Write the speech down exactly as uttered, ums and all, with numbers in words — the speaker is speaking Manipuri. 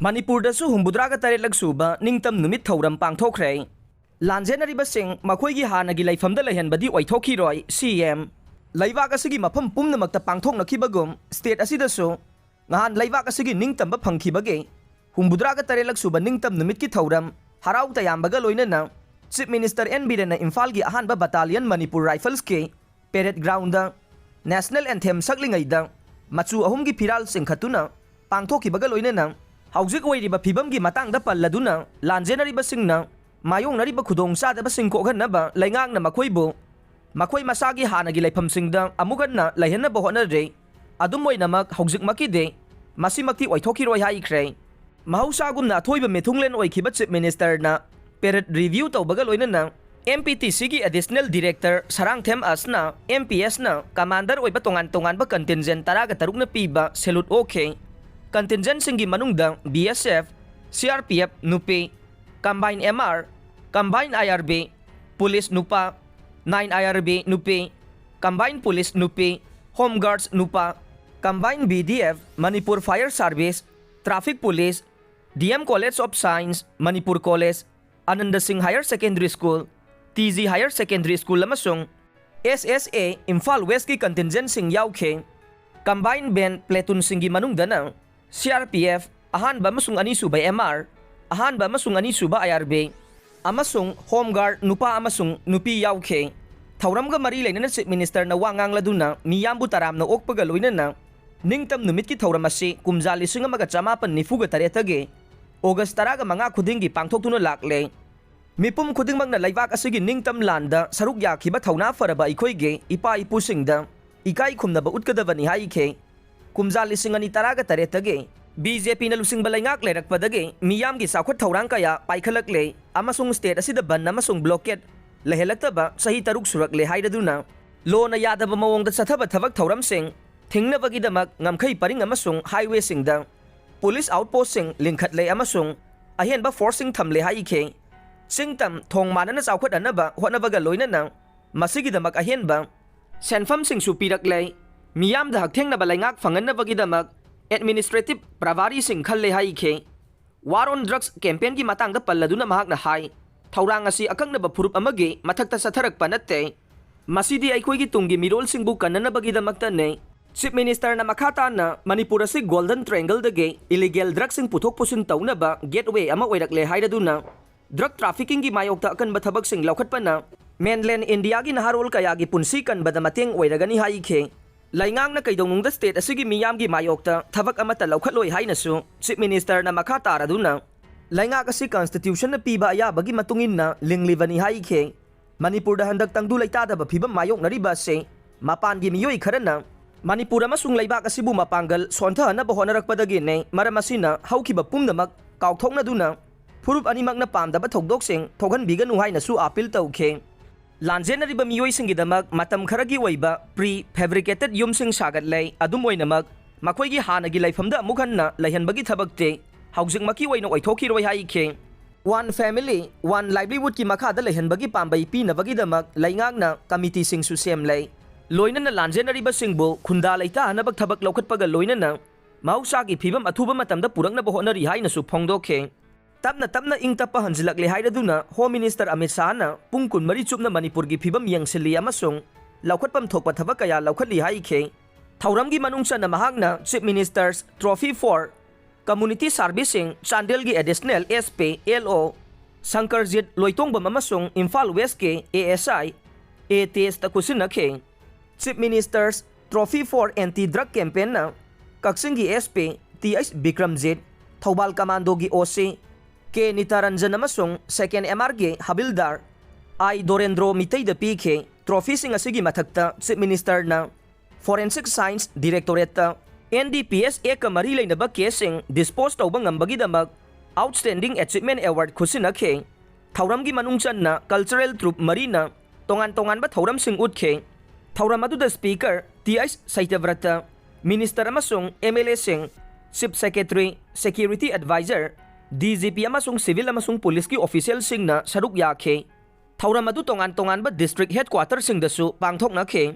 ꯃꯅꯤꯄꯨꯔꯗꯁꯨ ꯍꯨꯝꯐꯨꯇꯔꯥꯒ ꯇꯔꯦꯠꯂꯛ ꯁꯨꯕ ꯅꯤꯡꯇꯝ ꯅꯨꯃꯤꯠ ꯊꯧꯔꯝ ꯄꯥꯡꯊꯣꯛꯈ꯭ꯔꯦ꯫ ꯂꯥꯟꯖꯦꯟꯅꯔꯤꯕꯁꯤꯡ ꯃꯈꯣꯏꯒꯤ ꯍꯥꯟꯅꯒꯤ ꯂꯩꯐꯝꯗ ꯂꯩꯍꯟꯕꯗꯤ ꯑꯣꯏꯊꯣꯛꯈꯤꯔꯣꯏ, ꯁꯤ ꯑꯦꯝ꯫ ꯂꯩꯕꯥꯛ ꯑꯁꯤꯒꯤ ꯃꯐꯝ ꯄꯨꯝꯅꯃꯛꯇ ꯄꯥꯡꯊꯣꯛꯅꯈꯤꯕꯒꯨꯝ, ꯁ꯭ꯇꯦꯠ ꯑꯁꯤꯗꯁꯨ ꯉꯍꯥꯟ ꯂꯩꯕꯥꯛ ꯑꯁꯤꯒꯤ ꯅꯤꯡꯇꯝꯕ ꯐꯪꯈꯤꯕꯒꯤ ꯍꯨꯝꯐꯨꯇꯔꯥꯒ ꯇꯔꯦꯠꯂꯛ ꯁꯨꯕ ꯅꯤꯡꯇꯝ ꯅꯨꯃꯤꯠꯀꯤ ꯊꯧꯔꯝ ꯍꯔꯥꯎ ꯇꯌꯥꯝꯕꯒ ꯂꯣꯏꯅꯅ ꯆꯤꯞ ꯃꯤꯅꯤꯁꯇꯔ ꯑꯦꯟ ꯕꯤꯔꯦꯟꯅ ꯏꯝꯐꯥꯜꯒꯤ ꯑꯍꯥꯟꯕ ꯕꯇꯥꯂꯤꯌꯟ Manipur ꯔꯥꯏꯐꯜꯁꯀꯤ parade ground national anthem ꯁꯛꯂꯤꯉꯩꯗ ꯃꯆꯨ ꯑꯍꯨꯝꯒꯤ ꯐꯤꯔꯥꯜ ꯆꯤꯡꯈꯠꯇꯨꯅ ꯄꯥꯡꯊꯣꯛꯈꯤꯕꯒ ꯂꯣꯏꯅꯅ ꯍꯧꯖꯤꯛ ꯑꯣꯏꯔꯤꯕ ꯐꯤꯕꯝꯒꯤ ꯃꯇꯥꯡꯗ ꯄꯜꯂꯗꯨꯅ ꯂꯥꯟꯖꯦꯟꯅꯔꯤꯕꯁꯤꯡꯅ ꯃꯥꯌꯣꯛꯅꯔꯤꯕ ꯈꯨꯗꯣꯡꯆꯥꯗꯕꯁꯤꯡ ꯀꯣꯛꯍꯟꯅꯕ ꯂꯩꯉꯥꯛꯅ ꯃꯈꯣꯏꯕꯨ ꯃꯈꯣꯏ ꯃꯁꯥꯒꯤ ꯍꯥꯟꯅꯒꯤ ꯂꯩꯐꯝꯁꯤꯡꯗ ꯑꯃꯨꯛ ꯍꯟꯅ ꯂꯩꯍꯟꯅꯕ ꯍꯣꯠꯅꯔꯦ꯫ ꯑꯗꯨꯝ ꯑꯣꯏꯅꯃꯛ ꯍꯧꯖꯤꯛꯃꯛꯀꯤꯗꯤ ꯃꯁꯤꯃꯛꯇꯤ ꯑꯣꯏꯊꯣꯛꯈꯤꯔꯣꯏ ꯍꯥꯏꯈ꯭ꯔꯦ꯫ ꯃꯍꯧꯁꯥꯒꯨꯝꯅ ꯑꯊꯣꯏꯕ ꯃꯤꯊꯨꯡꯂꯦꯟ ꯑꯣꯏꯈꯤꯕ ꯆꯤꯞ ꯃꯤꯅꯤꯁꯇꯔꯅ ꯄꯦꯔꯦꯗ ꯔꯤꯚ꯭ꯌꯨ ꯇꯧꯕꯒ ꯂꯣꯏꯅꯅ ꯑꯦꯝ ꯄꯤ ꯇꯤ ꯁꯤꯒꯤ ꯑꯦꯗꯤꯁꯅꯦꯜ ꯗꯤꯔꯦꯛꯇꯔ ꯁꯔꯥꯡꯊꯦꯝ ꯑꯁꯅ ꯑꯦꯝ ꯄꯤ ꯑꯦꯁꯅ ꯀꯃꯥꯟꯗꯔ ꯑꯣꯏꯕ ꯇꯣꯉꯥꯟ ꯇꯣꯉꯥꯟꯕ ꯀꯟꯇꯤꯟꯖꯦꯟ ꯇꯔꯥꯒ ꯇꯔꯨꯛꯅ ꯄꯤꯕ ꯁꯦꯂꯨꯠ ꯑꯣꯛꯈꯤ꯫ ꯀꯟꯇꯤꯟꯖꯦꯟꯁꯤꯡꯒꯤ ꯃꯅꯨꯡꯗ B S F, C R P F ꯅꯨꯄꯤ, combine M R, combine I R B, police ꯅꯨꯄꯥ, ꯅꯥꯏꯟ ꯑꯥꯏ ꯑꯥꯔ ꯕꯤ ꯅꯨꯄꯤ, ꯀꯝꯕꯥꯏꯟ ꯄꯨꯂꯤꯁ ꯅꯨꯄꯤ, ꯍꯣꯝ ꯒꯥꯔꯗꯁ ꯅꯨꯄꯥ, combine B D F, Manipur fire service, traffic police, D M college of science, Manipur college, Anand Singh higher secondary school, T G higher secondary school ꯑꯃꯁꯨꯡ ꯑꯦꯁ ꯑꯦꯁ ꯑꯦ ꯏꯝꯐꯥꯜ ꯋꯦꯁꯀꯤ ꯀꯟꯇꯤꯟꯖꯦꯟꯁꯤꯡ ꯌꯥꯎꯈꯤ꯫ ꯀꯝꯕꯥꯏꯟ ꯕꯦꯟ ꯄ꯭ꯂꯦꯇꯨꯟꯁꯤꯡꯒꯤ ꯃꯅꯨꯡꯗꯅ ꯁꯤ ꯑꯥꯔ ꯄꯤ ꯑꯦꯐ ꯑꯍꯥꯟꯕ ꯑꯃꯁꯨꯡ ꯑꯅꯤꯁꯨꯕ ꯑꯦꯝ ꯑꯥꯔ, ꯑꯍꯥꯟꯕ ꯑꯃꯁꯨꯡ ꯑꯅꯤꯁꯨꯕ ꯑꯥꯏ ꯑꯥꯔ ꯕꯤ, ꯑꯃꯁꯨꯡ ꯍꯣꯝ ꯒꯥꯔꯗ ꯅꯨꯄꯥ ꯑꯃꯁꯨꯡ ꯅꯨꯄꯤ ꯌꯥꯎꯈꯤ꯫ ꯊꯧꯔꯝꯒ ꯃꯔꯤ ꯂꯩꯅꯅ ꯆꯤꯞ ꯃꯤꯅꯤꯁꯇꯔꯅ ꯋꯥ ꯉꯥꯡꯂꯗꯨꯅ ꯃꯤꯌꯥꯝꯕꯨ ꯇꯔꯥꯝꯅ ꯑꯣꯛꯄꯒ ꯂꯣꯏꯅꯅ ꯅꯤꯡꯇꯝ ꯅꯨꯃꯤꯠꯀꯤ ꯊꯧꯔꯝ ꯑꯁꯤ ꯀꯨꯝꯖꯥ ꯂꯤꯁꯤꯡ ꯑꯃꯒ ꯆꯃꯥꯄꯟ ꯅꯤꯐꯨꯒ ꯇꯔꯦꯠꯇꯒꯤ ꯑꯣꯒꯁ ꯇꯔꯥꯒ ꯃꯉꯥ ꯈꯨꯗꯤꯡꯒꯤ ꯄꯥꯡꯊꯣꯛꯇꯨꯅ ꯂꯥꯛꯂꯦ꯫ ꯃꯤꯄꯨꯝ ꯈꯨꯗꯤꯡꯃꯛꯅ ꯂꯩꯕꯥꯛ ꯑꯁꯤꯒꯤ ꯅꯤꯡꯇꯝ ꯂꯥꯟꯗ ꯁꯔꯨꯛ ꯌꯥꯈꯤꯕ ꯊꯧꯅꯥ ꯐꯔꯕ ꯑꯩꯈꯣꯏꯒꯤ ꯏꯄꯥ ꯏꯄꯨꯁꯤꯡꯗ ꯏꯀꯥꯏ ꯈꯨꯝꯅꯕ ꯎꯠꯀꯗꯕꯅꯤ ꯍꯥꯏꯈꯤ꯫ ꯀꯨꯝꯖꯥ ꯂꯤꯁꯤꯡ ꯑꯅꯤ ꯇꯔꯥꯒ ꯇꯔꯦꯠꯇꯒꯤ ꯕꯤ ꯖꯦ ꯄꯤꯅ ꯂꯨꯆꯤꯡꯕ ꯂꯩꯉꯥꯛ ꯂꯩꯔꯛꯄꯗꯒꯤ ꯃꯤꯌꯥꯝꯒꯤ ꯆꯥꯎꯈꯠ ꯊꯧꯔꯥꯡ ꯀꯌꯥ ꯄꯥꯏꯈꯠꯂꯛꯂꯦ ꯑꯃꯁꯨꯡ ꯁ꯭ꯇꯦꯠ ꯑꯁꯤꯗ ꯕꯟ ꯑꯃꯁꯨꯡ ꯕ꯭ꯂꯣꯀꯦꯠ ꯂꯩꯍꯜꯂꯛꯇꯕ ꯆꯍꯤ ꯇꯔꯨꯛ ꯁꯨꯔꯛꯂꯦ ꯍꯥꯏꯔꯗꯨꯅ ꯂꯣꯅ ꯌꯥꯗꯕ ꯃꯑꯣꯡꯗ ꯆꯠꯊꯕ ꯊꯕꯛ ꯊꯧꯔꯝꯁꯤꯡ ꯊꯤꯡꯅꯕꯒꯤꯗꯃꯛ ꯉꯝꯈꯩ ꯄꯔꯤꯡ ꯑꯃꯁꯨꯡ ꯍꯥꯏꯋꯦꯁꯤꯡꯗ ꯄꯨꯂꯤꯁ ꯑꯥꯎꯠꯄꯣꯁꯁꯤꯡ ꯂꯤꯡꯈꯠꯂꯦ ꯑꯃꯁꯨꯡ ꯑꯍꯦꯟꯕ ꯐꯣꯔꯁꯁꯤꯡ ꯊꯝꯂꯦ ꯍꯥꯏꯈꯤ꯫ ꯆꯤꯡ ꯇꯝ ꯊꯣꯡ ꯃꯥꯟꯅꯅ ꯆꯥꯎꯈꯠꯍꯟꯅꯕ ꯍꯣꯠꯅꯕꯒ ꯂꯣꯏꯅꯅ ꯃꯁꯤꯒꯤꯗꯃꯛ ꯑꯍꯦꯟꯕ ꯁꯦꯟꯐꯝꯁꯤꯡꯁꯨ ꯄꯤꯔꯛꯂꯦ꯫ ꯃꯤꯌꯥꯝꯗ ꯍꯛꯊꯦꯡꯅꯕ ꯂꯩꯉꯥꯛ ꯐꯪꯍꯟꯅꯕꯒꯤꯗꯃꯛ ꯑꯦꯗꯃꯤꯅꯤꯁꯇ꯭ꯔꯦꯇꯤꯚ ꯄ꯭ꯔꯚꯥꯔꯤꯁꯤꯡ ꯈꯜꯂꯦ ꯍꯥꯏꯈꯤ꯫ War on Drugs campaign-ꯒꯤ ꯃꯇꯥꯡꯗ ꯄꯜꯂꯗꯨꯅ ꯃꯍꯥꯛꯅ ꯍꯥꯏ, ꯊꯧꯔꯥꯡ ꯑꯁꯤ ꯑꯀꯛꯅꯕ ꯐꯨꯔꯨꯞ ꯑꯃꯒꯤ ꯃꯊꯛꯇ ꯆꯠꯊꯔꯛꯄ ꯅꯠꯇꯦ꯫ ꯃꯁꯤꯗꯤ ꯑꯩꯈꯣꯏꯒꯤ ꯇꯨꯡꯒꯤ ꯃꯤꯔꯣꯜꯁꯤꯡꯕꯨ ꯀꯟꯅꯅꯕꯒꯤꯗꯃꯛꯇꯅꯦ꯫ Chief Minister-ꯅ ꯃꯈꯥ ꯇꯥꯅ ꯃꯅꯤꯄꯨꯔ ꯑꯁꯤ Golden Triangle-ꯗꯒꯤ illegal drugs-ꯁꯤꯡ ꯄꯨꯊꯣꯛ ꯄꯨꯁꯤꯟ ꯇꯧꯅꯕ gateway ꯑꯃ ꯑꯣꯏꯔꯛꯂꯦ ꯍꯥꯏꯔꯗꯨꯅ, drug trafficking-ꯒꯤ ꯃꯥꯌꯣꯛꯇ ꯑꯀꯟꯕ ꯊꯕꯛꯁꯤꯡ ꯂꯧꯈꯠꯄꯅ mainland India-ꯒꯤ ꯅꯍꯥꯔꯣꯜ ꯀꯌꯥꯒꯤ ꯄꯨꯟꯁꯤ ꯀꯟꯕꯗ ꯃꯇꯦꯡ ꯑꯣꯏꯔꯒꯅꯤ ꯍꯥꯏꯈꯤ꯫ ꯂꯩꯉꯥꯛꯅ ꯀꯩꯗꯧꯅꯨꯡꯗ state ꯑꯁꯤꯒꯤ ꯃꯤꯌꯥꯝꯒꯤ ꯃꯥꯌꯣꯛꯇ ꯊꯕꯛ ꯑꯃꯠꯇ ꯂꯧꯈꯠꯂꯣꯏ ꯍꯥꯏꯅꯁꯨ Chief Minister-ꯅ ꯃꯈꯥ ꯇꯥꯔꯗꯨꯅ, ꯂꯩꯉꯥꯛ ꯑꯁꯤ constitution-ꯅ ꯄꯤꯕ ꯑꯌꯥꯕꯒꯤ ꯃꯇꯨꯡ ꯏꯟꯅ ꯂꯤꯡꯂꯤꯕꯅꯤ ꯍꯥꯏꯈꯤ꯫ ꯃꯅꯤꯄꯨꯔꯗ ꯍꯟꯗꯛ ꯇꯪꯗꯨ ꯂꯩꯇꯥꯗꯕ ꯐꯤꯕꯝ ꯃꯥꯌꯣꯛꯅꯔꯤꯕ ꯑꯁꯤ ꯃꯄꯥꯟꯒꯤ ꯃꯤꯑꯣꯏ ꯈꯔꯅ ꯃꯅꯤꯄꯨꯔ ꯑꯃꯁꯨꯡ ꯂꯩꯕꯥꯛ ꯑꯁꯤꯕꯨ ꯃꯄꯥꯡꯒꯜ ꯁꯣꯟꯊꯍꯟꯅꯕ ꯍꯣꯠꯅꯔꯛꯄꯗꯒꯤꯅꯤ꯫ ꯃꯔꯝ ꯑꯁꯤꯅ ꯍꯧꯈꯤꯕ ꯄꯨꯝꯅꯃꯛ ꯀꯥꯎꯊꯣꯛꯅꯗꯨꯅ ꯐꯨꯔꯨꯞ ꯑꯅꯤꯃꯛꯅ ꯄꯥꯝꯗꯕ ꯊꯧꯗꯣꯛꯁꯤꯡ ꯊꯣꯛꯍꯟꯕꯤꯒꯅꯨ ꯍꯥꯏꯅꯁꯨ appeal ꯇꯧꯈꯤ꯫ ꯂꯥꯟꯖꯦꯟꯅꯔꯤꯕ ꯃꯤꯑꯣꯏꯁꯤꯡꯒꯤꯗꯃꯛ ꯃꯇꯝ ꯈꯔꯒꯤ ꯑꯣꯏꯕ pre-fabricated ꯌꯨꯝꯁꯤꯡ ꯁꯥꯒꯠꯂꯦ꯫ ꯑꯗꯨꯝ ꯑꯣꯏꯅꯃꯛ, ꯃꯈꯣꯏꯒꯤ ꯍꯥꯟꯅꯒꯤ ꯂꯩꯐꯝꯗ ꯑꯃꯨꯛ ꯍꯟꯅ ꯂꯩꯍꯟꯕꯒꯤ ꯊꯕꯛꯇꯤ ꯍꯧꯖꯤꯛꯃꯛꯀꯤ ꯑꯣꯏꯅ ꯑꯣꯏꯊꯣꯛꯈꯤꯔꯣꯏ ꯍꯥꯏꯈꯤ꯫ One Family, One Livelihood-ꯀꯤ ꯃꯈꯥꯗ ꯂꯩꯍꯟꯕꯒꯤ ꯄꯥꯝꯕꯩ ꯄꯤꯅꯕꯒꯤꯗꯃꯛ ꯂꯩꯉꯥꯛꯅ committee-ꯁꯤꯡꯁꯨ ꯁꯦꯝꯂꯦ꯫ ꯂꯣꯏꯅꯅ ꯂꯥꯟꯖꯦꯟꯅꯔꯤꯕꯁꯤꯡꯕꯨ ꯈꯨꯟꯗꯥ ꯂꯩꯇꯥꯍꯟꯅꯕ ꯊꯕꯛ ꯂꯧꯈꯠꯄꯒ ꯂꯣꯏꯅꯅ ꯃꯍꯧꯁꯥꯒꯤ ꯐꯤꯕꯝ ꯑꯊꯨꯕ ꯃꯇꯝꯗ ꯄꯨꯔꯛꯅꯕ ꯍꯣꯠꯅꯔꯤ ꯍꯥꯏꯅꯁꯨ ꯐꯣꯡꯗꯣꯛꯈꯤ꯫ ꯇꯞꯅ ꯇꯞꯅ ꯏꯪ ꯇꯞꯄ ꯍꯟꯖꯤꯜꯂꯛꯂꯦ ꯍꯥꯏꯔꯗꯨꯅ Home Minister ꯑꯃꯤꯠ ꯁꯥꯍꯅ ꯄꯨꯡ ꯀꯨꯟꯃꯔꯤ ꯆꯨꯞꯅ ꯃꯅꯤꯄꯨꯔꯒꯤ ꯐꯤꯕꯝ ꯌꯦꯡꯁꯤꯜꯂꯤ ꯑꯃꯁꯨꯡ ꯂꯧꯈꯠꯐꯝ ꯊꯣꯛꯄ ꯊꯕꯛ ꯀꯌꯥ ꯂꯧꯈꯠꯂꯤ ꯍꯥꯏꯈꯤ꯫ ꯊꯧꯔꯝꯒꯤ ꯃꯅꯨꯡ ꯆꯟꯅ ꯃꯍꯥꯛꯅ Chief Minister's Trophy for Community Servicing ꯆꯥꯟꯗꯦꯜꯒꯤ Additional SP, LO ꯁꯪꯀꯔꯖꯤꯠ ꯂꯣꯏꯇꯣꯡꯕꯝ ꯑꯃꯁꯨꯡ Imphal West-ꯀꯤ ASI A ꯇꯦꯖꯇ ꯈꯨꯠꯁꯤꯟꯅꯈꯤ꯫ Chief Minister's Trophy for Anti-Drug Campaign-ꯅ ꯀꯛꯆꯤꯡꯒꯤ SP T H Bikramjit, Thoubal Commando-ꯒꯤ OC ꯀꯦ ꯅꯤꯇꯥꯔꯟꯖꯟ ꯑꯃꯁꯨꯡ Second MR-ꯒꯤ ꯍꯕꯤꯜꯗꯥꯔ ꯑꯥꯏ ꯗꯣꯔꯦꯟꯗ꯭ꯔꯣ ꯃꯤꯇꯩꯗ ꯄꯤꯈꯤ꯫ Trophy-ꯁꯤꯡ ꯑꯁꯤꯒꯤ ꯃꯊꯛꯇ Chief Minister-ꯅ Forensic Science Directorate-ꯇ NDPS Act-ꯀ ꯃꯔꯤ ꯂꯩꯅꯕ case-ꯁꯤꯡ dispose ꯇꯧꯕ ꯉꯝꯕꯒꯤꯗꯃꯛ Outstanding Achievement Award ꯈꯨꯠꯁꯤꯟꯅꯈꯤ꯫ ꯊꯧꯔꯝꯒꯤ ꯃꯅꯨꯡ ꯆꯟꯅ cultural troupe ꯃꯔꯤꯅ ꯇꯣꯉꯥꯟ ꯇꯣꯉꯥꯟꯕ ꯊꯧꯔꯝꯁꯤꯡ ꯎꯠꯈꯤ꯫ ꯊꯧꯔꯝ ꯑꯗꯨꯗ Speaker ꯇꯤ ꯑꯩꯆ ꯁꯇ꯭ꯌꯕ꯭ꯔꯇ, Minister ꯑꯃꯁꯨꯡ MLA-ꯁꯤꯡ, Chief Secretary, Security Advisor, DGP ꯑꯃꯁꯨꯡ civil ꯑꯃꯁꯨꯡ police-ꯀꯤ official-ꯁꯤꯡꯅ ꯁꯔꯨꯛ ꯌꯥꯈꯤ꯫ ꯊꯧꯔꯝ ꯑꯗꯨ ꯇꯣꯉꯥꯟ ꯇꯣꯉꯥꯟꯕ district headquarter-ꯁꯤꯡꯗꯁꯨ ꯄꯥꯡꯊꯣꯛꯅꯈꯤ꯫